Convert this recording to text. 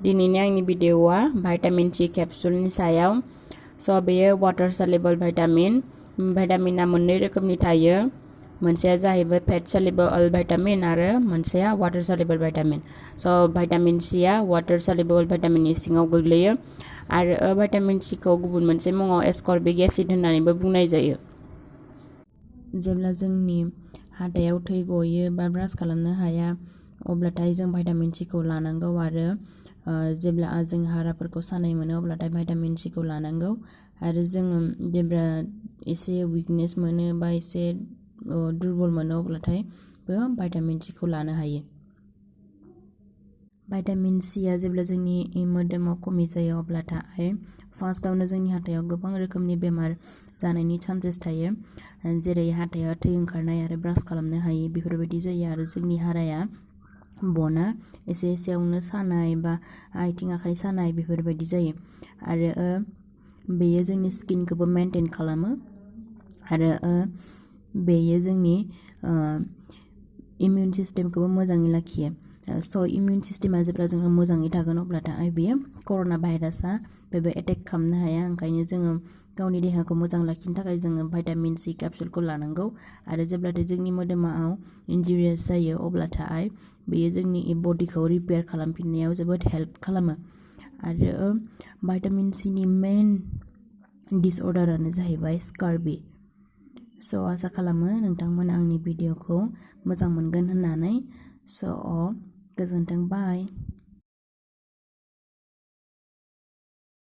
दिनैनि आंनि भिडिअआ भाइटामिन सि केप्सुलनि सायाव स' बेयो वाटार सल्युबल भाइटामिन भाइटामिना मोननै रोखोमनि थायो मोनसेया जाहैबाय फेट सल्युबल भाइटामिन आरो मोनसेया वाटार सल्युबल भाइटामिन स' भाइटामिन सिया वाटार सल्युबल भाइटामिननि सिङाव गोग्लैयो आरो भाइटामिन सिखौ गुबुन मोनसे मुङाव एस्कर्बिक एसिड होननानैबो बुंनाय जायो जेब्ला जोंनि हाथायाव थै गयो बा ब्रास खालामनो हाया अब्लाथाय जों भाइटामिन सिखौ लानांगौ आरो जेब्ला जों हाराफोरखौ सानाय मोनो अब्लाथाय भाइटामिन सिखौ लानांगौ आरो जोङो जेब्ला एसे उइकनेस मोनो बा एसे दुरबल मोनो अब्लाथाय भाइटामिन सिखौ लानो हायो भाइटामिन सिया जेब्ला जोंनि मोदोमाव खमि जायो अब्लाथाय फार्स्टआवनो जोंनि हाथायाव गोबां रोखोमनि बेमार जानायनि चान्सेस थायो जेरै हाथायाव थै ओंखारनाय आरो ब्रास खालामनो हायि बेफोरबायदि जायो आरो जोंनि हाराया बना एसे एसेयावनो सानाय बा आथिं आखाइ सानाय बेफोरबायदि जायो आरो बेयो जोंनि स्किनखौबो मेनटेन खालामो आरो बेयो जोंनि इमिउन सिस्टेमखौबो मोजाङै लाखियो स' इमिउन सिस्टेमा जेब्ला जोङो मोजाङै थागोन अब्लाथाय बेयो कर'ना भाइरासआ बेबो एटेक खालामनो हाया ओंखायनो जोङो गावनि देहाखौ मोजां लाखिनो थाखाय जोङो भाइटामिन सि केप्सुलखौ लानांगौ आरो जेब्लाथाय जोंनि मोदोमाव इन्जुरियास जायो अब्लाथाय बेयो जोंनि बडिखौ रिपेयार खालामफिननायाव जोबोद हेल्प खालामो आरो भाइटामिन सिनि मेन डिसअर्डारानो जाहैबाय स्कारबि स' आसा खालामो नोंथांमोना आंनि भिडिअखौ मोजां मोनगोन होननानै स' गोजोन्थों बाय